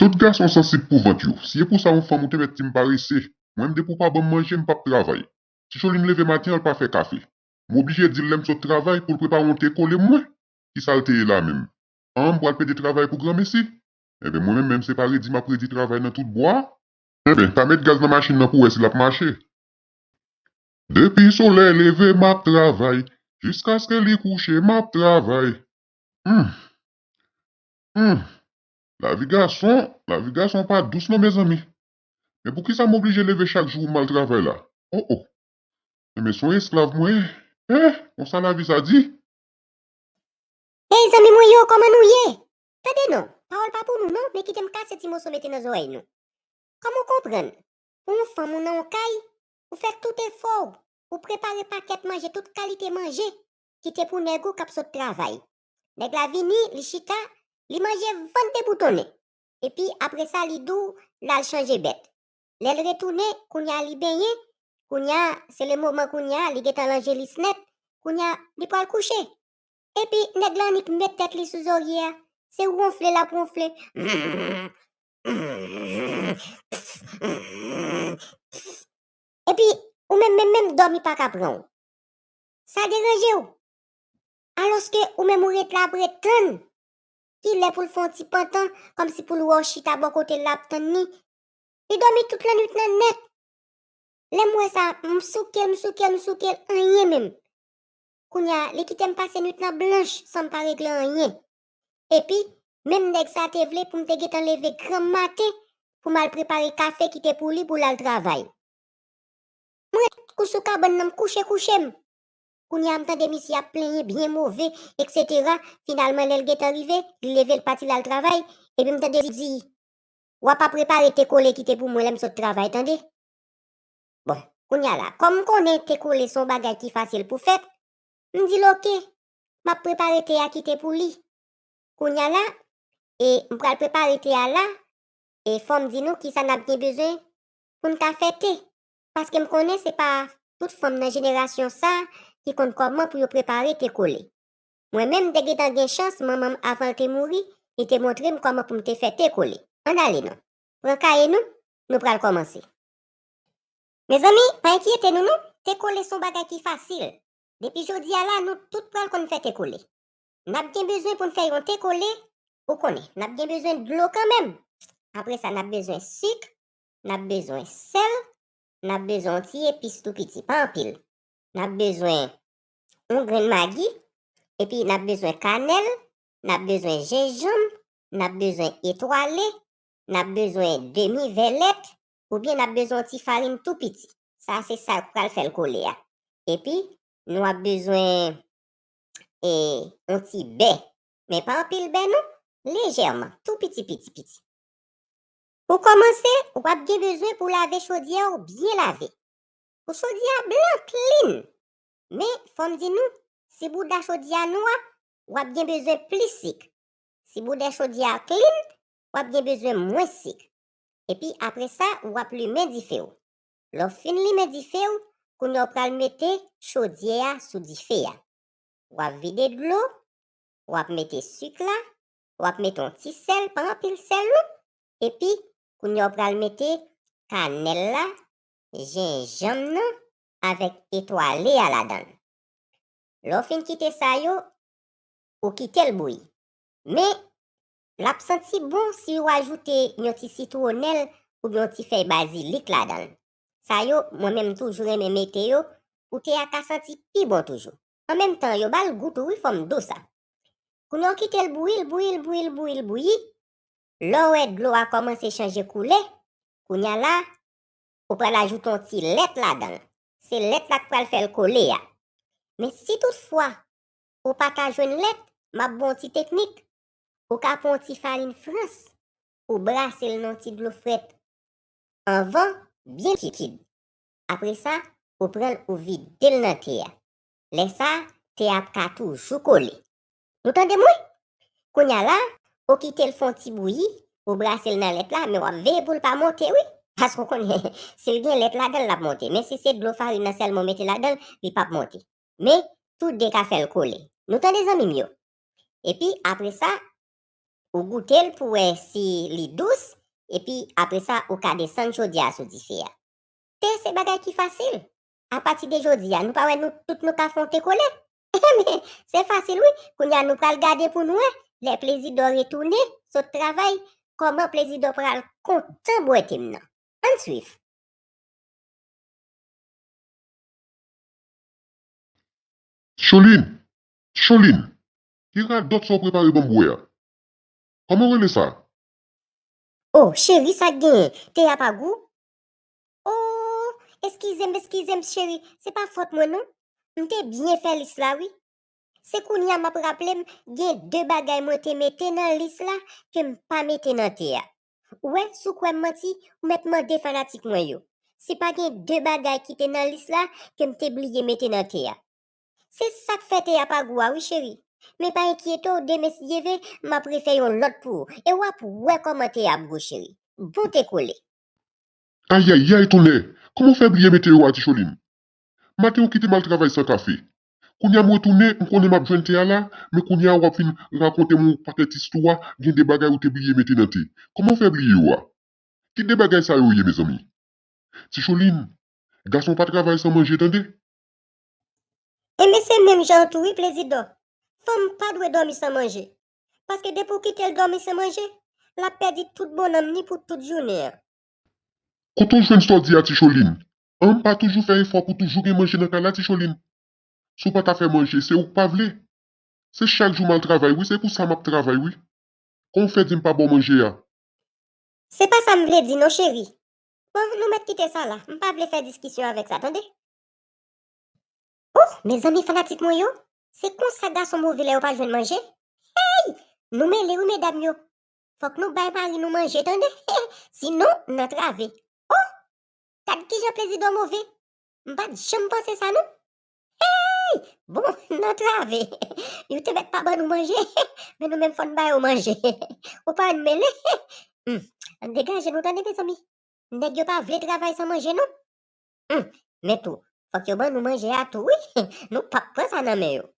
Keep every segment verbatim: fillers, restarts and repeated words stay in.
Tout gason sansib pou vant yo. Si e pou sa yon fanm ou te mèt di m parese. Mwen menm depi w pa ban m manje, m p ap travay. Ti Cholin leve maten an, l pa fè kafe. M oblije di l lè m sot travay pou l prepare yon te kole mwen. Kisa l te ye la menm? An, m pral pede travay pou granmesi? Enben, mwen menm, menm se pa redi m ap redi travay nan tout bwa a. Enben, pa met gaz nan machin nan pou w wè si l ap mache. Depi solèy leve, m ap travay. Jiskaske li kouche, m ap travay. Hum. Hum. Lavi gason, lavi gason pa dous non, mezanmi. Men poukisa m oblije leve chak jou pou m al travay la? Oh, oh. Enben, se yon esklav mwen ye. Eh, konsa lavi sa di? Hey, zanmi mwen yo, kòman nou ye? Tande non, pawòl pa pou nou non, men kite m kase ti moso mete nan zòrèy nou. Kòm ou konprann, pou yon fanm ou nan yon kay, ou fè tout efò w, ou prepare pakèt manje, tout kalite manje ki te pou nèg ou k ap sot travay. Nèg la vini, li chita, li manje vant deboutonnen. Epi apre sa, li di w l al chanje bèt. Lè l retounen, kounye a li benyen, kounye a, se le moman kounye a, li gentan lanje lis nèt, kounye a, li pral kouche. Epi nèg la annik met tèt li sou zorye a, se wonfle l ap wonfle. Epi ou menm, menm, menm dòmi pa ka pran w. Sa deranje w? Alòske ou menm ou ret la ap ret tann ki lè pou l fè yon ti pantan, kòmsi pou l wè w chita bò kote l la ap tann li. Li dòmi tout lannwit lan nèt. Lè m wè sa, m souke l, m souke l, m souke l, anyen menm. Kounye a, li kite m pase nwit lan blanch san m pa regle anyen. Epi, menm nèg sa te vle pou m te gentan leve granm maten pou m al prepare kafe ki te pou li pou l al travay. Mwen ret kou sou kabann nan, m kouche kouche m. Kounye a, m tande misye ap plenyen byen move, etsetera. Finalman, lè l gentan rive, li leve, l pati, l al travay, epi m tande li di, w ap prepare te kole ki te pou mwen lè m sot travay, tande. Bon, kounye a la, kòm m konnen te kole se yon bagay ki fasil pou fèt, m di l oke, m ap prepare te a ki te pou li. Kounye a la, e m pral prepare te a la, e fò m di nou kisa n ap gen bezwen pou n ka fè te. Paske m konnen se pa tout fanm nan jenerasyon sa a ki konn kòman pou yo prepare te kole. Mwen menm, m te gentan gen chans, manman m, avan l te mouri, li te montre m kòman pou m te fè te kole. Ann ale non. Pran kaye nou, nou pral kòmanse. Mezanmi, pa enkyete nou non, te kole se yon bagay ki fasil. Depi jodi a la, nou tout pral konn fè te kole. N ap gen bezwen pou n fè yon te kole, ou konnen, n ap gen bezwen dlo kanmenm. Apre sa, n ap bezwen sik, n ap bezwen sèl, n ap bezwen yon ti epis tou piti, pa anpil. N ap bezwen yon grenn magi, epi n ap bezwen kanèl, n ap bezwen jenjanm, n ap bezwen etwale, n ap bezwen demi vè lèt, oubyen n ap bezwen yon ti farin tou piti. Sa se sa k pral fè l kole a. Epi, nou ap bezwen e, yon ti bè. Men pa anpil bè non, lejèman, tou piti, piti, piti. Pou kòmanse, w ap gen bezwen pou lave chodyè w byen lave. Pou chodyè a blan, clean. Men, fò m di nou, si bouda chodyè a nwa, w ap gen bezwen plis sik. Si bouda chodyè a clean, w ap gen bezwen mwens sik. Epi apre sa, w ap limen dife w. Lè w fin limen dife w, kounye a w pral mete chodyè a sou dife a. W ap vide dlo, w ap mete sik la, w ap mete yon ti sèl, pa anpil sèl non. Epi, kounye a w pral mete kanèl la, jenjanm nan, avèk etwale a ladan l. Lè w fin kite sa yo, ou kite l bouyi. Men, l ap santi bon si w ajoute yon ti sitwonèl oubyen yon ti fèy bazilik ladan l. Sa yo, mwen menm m toujou renmen mete yo pou te a ka santi pi bon toujou. An menm tan, yo ba l gou tou wi, fò m di w sa. Kounye a w kite l bouyi, l bouyi, l bouyi, l bouyi, l bouyi. Lè w wè dlo a kòmanse chanje koulè, kounye a la, ou pral ajoute yon ti lèt ladan l. Se lèt la k pral fè l kole a. Men si toutfwa ou pa ka jwenn lèt, m ap ba w yon ti teknik. Ou ka pran yon ti farin frans, ou brase l nan yon ti dlo frèt anvan, byen likid. Apre sa, ou pran l, ou vide l nan te a. Lè sa a, te a ap ka toujou kole. Nou tande m wi? Kounye a la, ou kite l fè yon ti bouyi, ou brase l nan lèt la, men w ap veye pou l pa monte wi. Paske w konnen, si l gen lèt ladan l, l ap monte. Men si se dlo farin nan sèlman w mete ladan l, li p ap monte. Men, tou de ka fè l kole. Nou tande, zanmi m yo? Epi, apre sa, Ou goute l pou wè si li dous, epi apre sa, ou ka desann chodyè a sou dife a. Te se bagay ki fasil. Apati de jodi a, nou pa wè nou tout nou ka fè yon te kole? Ebyen, se fasil wi. Kounye a nou pral gade pou nou wè, lè Plezidò retounen sot travay, kòman Plezidò pral kontan bwè te m nan. Ann swiv. Cholin! Cholin! Ki radòt sa w prepare ban m bwè a? Kòman w rele sa? O, cheri, sa k genyen? Te a pa gou? O, eskize m, eskize m, cheri, se pa fòt mwen non. M te byen fè lis la wi. Se kounye a m ap raple m gen de bagay mwen te mete nan lis la ke m pa mete nan te a. Ou wè, si w kwè m manti, ou mèt mande fanatik mwen yo. Si pa gen de bagay ki te nan lis la ke m te bliye mete nan te a. Se sa k fè te a pa gou a wi cheri. Men pa enkyete w, demen si Dye ve, m ap refè yon lòt pou ou. E w ap wè kòman te a ap gou cheri. Bon te kole. Ayayay tonnè! Kòman w fè bliye mete yo a Ti Cholin? Maten ou kite m al travay san kafe. Kounye a m retounen, m konnen m ap jwenn te a la, men kounye a w ap vin rakonte m yon pakèt istwa, gen de bagay ou te bliye mete nan te. Kòman w fè bliye yo a? Ki de bagay sa yo ye, mezanmi? Ti Cholin, gason pa travay san manje, tande? Ebyen se menm jan an tou wi, Plezidò. Fanm pa dwe dòmi san manje. Paske depi w kite l dòmi san manje, l ap pèdi tout bon nanm ni pou tout jounen an. Kote w jwenn sa w di a, Ti Cholin? An, pa toujou fè efò pou toujou gen manje nan kay la, Ti Cholin. Si w pa ta fè manje, se ou k pa vle. Se chak jou m al travay wi, se pou sa m ap travay wi. Kòman w fè di m pa ba w manje a? Se pa sa m vle di non, cheri. Bon, nou mèt kite sa la. M pa vle fè diskisyon avèk sa, tande? Oh, mezanmi fanatik mwen yo, se konsa gason move lè yo pa jwenn manje? Hey! Nou mele wi medam yo. Fòk nou bay mari nou manje, tande? Sinon, n antrave. Oh! Gad kijan Plezidò move. M pa t janm panse sa non. Hey! Bon, n antrave. Yo te mèt pa ban nou manje, men nou menm fò n ba yo manje. Ou pa wè n mele? Hmm, ann degaje nou tande mezanmi. Nèg yo pa vle travay san manje non. Hmm, men tou, fòk yo ban nou manje a tou wi. Nou p ap pran sa nan men yo.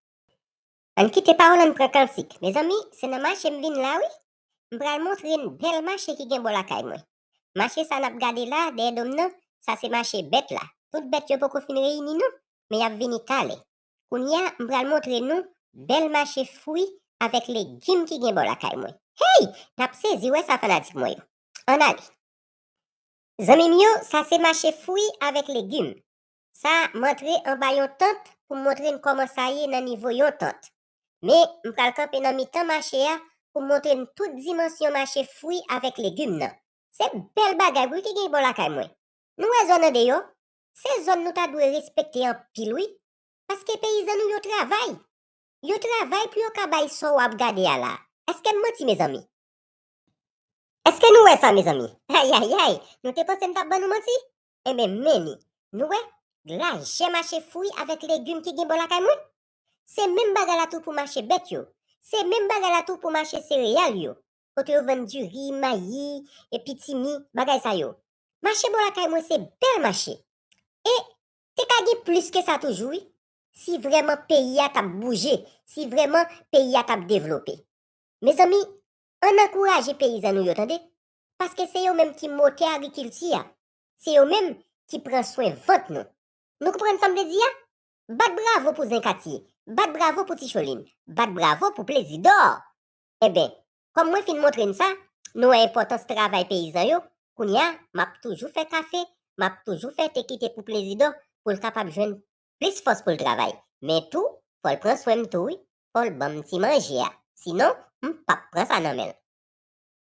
Ann kite pawòl ann pran kantik. Mezanmi, se nan mache m vin la wi. M pral montre n bèl mache ki gen bò lakay mwen. Mache sa n ap gade la, dèyè do m nan, sa se mache bèt la. Tout bèt yo poko fin reyini non, men y ap vini talè. Kounye a, m pral montre nou bèl mache fwi avèk legim ki gen bò lakay mwen. Hey! N ap sezi wè sa fanatik mwen yo. Ann ale. Zanmi m yo, sa se mache fwi avèk legim. Sa, m antre anba yon tant pou m montre n kòman sa ye nan nivo yon tant. Men, m pral kanpe nan mitan mache a pou m montre n tout dimansyon mache fwi avèk legim nan. Se bèl bagay wi ki gen bò lakay mwen. Nou wè zòn andeyò? Se zòn nou ta dwe respekte anpil wi. Paske peyizan nou yo travay. Yo travay pou yo ka bay sa w ap gade a la. Èske m manti mezanmi? Èske nou wè sa mezanmi? Ayayay, nou te panse m t ap ban nou manti? Enben men ni, nou wè, lajè mache fwi avèk legim ki gen bò lakay mwen? Se menm bagay la tou pou mache bèt yo. Se menm bagay la tou pou mache sereyal yo. Kote yo vann diri, mayi, e pitimi, bagay sa yo. Mache bò lakay mwen se bèl mache. E te ka gen plis ke sa toujou wi. Si vrèman peyi a t ap bouje, si vrèman peyi a t ap devlope. Mezanmi, ann ankouraje peyizan nou yo tande. Paske se yo menm ki motè agrikilti a. Se yo menm ki pran swen vant nou. Nou konprann sa m vle di a? Bat bravo pou Zen Katye, bat bravo pou Ti Cholin, bat bravo pou Plezidò. Enben, kòm mwen fin montre n sa, nou wè enpòtans travay peyizan yo, kounye a, m ap toujou fè kafe, m ap toujou fè te kite pou Plezidò pou l kapab jwenn plis fòs pou l travay. Men tou, fò l pran swen m tou wi, fò l ban m ti manje a. Sinon, m p ap pran sa nan men l.